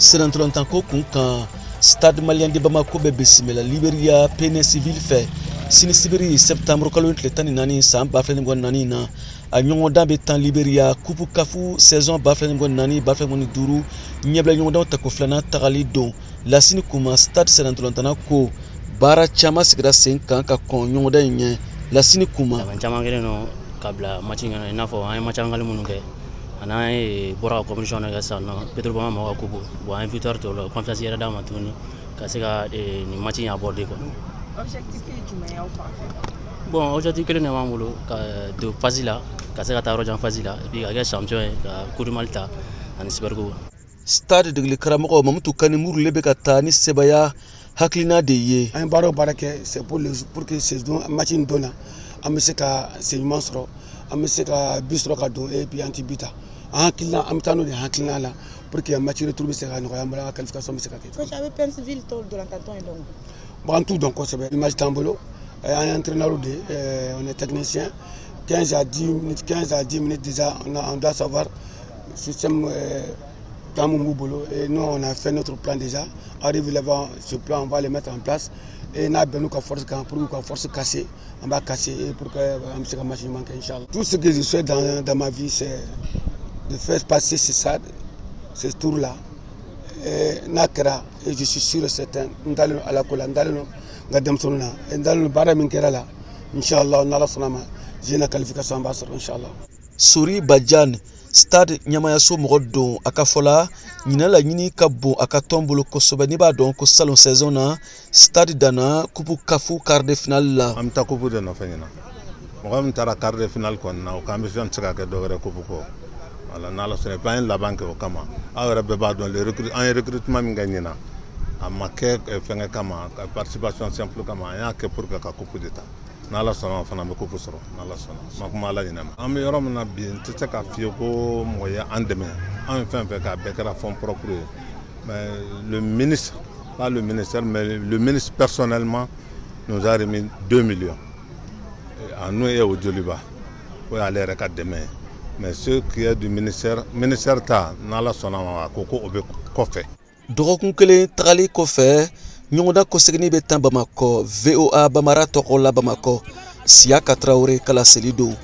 Sennantolatan ko kun kan, Stade Malien de Bamako bɛ bisimila Liberia Paynesville fɛ sini sibiri, septembre kalo tile 14, san 2024 na. A ɲɔgɔndan bɛ tan Liberia Coupe CAF saison 2024 2025 ɲɛbila ɲɔgɔndanw tako filanan tagali don. Lasini Kuma, Stade sennantolatanna ko baara caman sigira sen kan ka kɔn ɲɔgɔndan in ɲɛ. Lasini Kuma. Caman kɛlen don ka bila match in kɔnɔ, i n'a fɔ an ye match amical minnu kɛ ani an ye bɔra ka compétition dɔ kɛ sisan nɔ, Petrobama mɔgɔw ka coupe. Bon, an ye victoire tɔ la, confiance yɛrɛ d'a ma tuguni ka se ka nin match in aborder quoi. Objectif ye jumɛn ye aw fan fɛ? Bon, objectif kelen de b'an bolo: ka don phase la, ka se ka taa yɔrɔ jan phase la, et puis ka kɛ champion ye, ka Coupe du Mali ta ani Super Coupe. Stade degeli karamɔgɔ Mamutu Kani Murule bɛ ka taa ni sebaya hakilina de ye. An ye baara o baara kɛ, c'est pour que saison match in don na, an bɛ se ka sen ɲuman sɔrɔ, an bɛ se ka but sɔrɔ ka don, et puis an tɛ but ta. An hakilina, an bɛ taa n'o de hakilina la pour que match retour bɛ se ka nɔgɔya an bolo, an ka qualification bɛ se ka kɛ. Coach, a bɛ Paynesville tɔ ntolantantɔn in dɔn? Bon, an t'u dɔn kosɛbɛ, image t'an bolo. An ye entraîneur de ye, on est technicien. 15 à 10 minutes, 15 à 10 minutes déjà, on doit savoir système plan mun b'u bolo. Et nous, on a fait notre plan déjà. Arrive là-bas, ce plan, on va le mettre en place et n'a bɛn n'u ka force kan pour k'u ka force casser, an b'a casser et pour que an bɛ se ka match ɲuman kɛ, inchallah. Tout ce que je souhaite dans ma vie, c'est de faire passer ce stade, ce tour là. N'a kɛra, et je suis sûr et certain, n dalen don Ala ko la, n dalen don n ka denmisɛnninw na, n dalen don baara min kɛra la, inchallah, n'Ala sɔnna ma, na qualification an b'a sɔrɔ, inchallah. Sori Bajan, Stade ɲɛmayaso mɔgɔ don, a ka fɔ la, ɲinan laɲini ka bon a ka tɔn bolo kosɛbɛ. N'i b'a dɔn ko salon saison na, Stade danna Coupe CAF quart de finale la. An bɛ taa coupe de nɔfɛ ɲinan. Mɔgɔ min taara quart de finale kɔni na, o k'an bɛ fɛn tɛ se ka kɛ dɔwɛrɛ coupe kɔ. Wala n'Ala sɔnna, et puis an ye laban kɛ o kama. Aw yɛrɛ bɛɛ b'a dɔn, le recrut an ye recrutement min kɛ ɲinan, a ma kɛ fɛnkɛ kama, participation simple kama. An y'a kɛ pour que ka coupe de ta. N'Ala sɔnna, fana bɛ coupe sɔrɔ, n'Ala sɔnna. Ma kuma Ala ɲinɛ ma. An bɛ yɔrɔ min na bi, n tɛ se k'a f'i ye ko mɔgɔ ye an dɛmɛ. An ye fɛn fɛn kɛ, a bɛɛ kɛra fonds propre ye. Mais le ministre, pas le ministère, mais le ministre personnellement nous a remis 2 millions à nous et au Joliba. O y'ale yɛrɛ ka dɛmɛ ye. Mais ce qui est du ministère, ministère ta, n'Ala sɔnna ma, a ko ko o bɛ kɔfɛ. Dɔgɔkun kelen tagali kɔfɛ, ɲɔgɔndan kɔseginni bɛ tan Bamakɔ. VOA Bamara tɔgɔ la Bamakɔ, Siyaka Tarawele ka laseli don.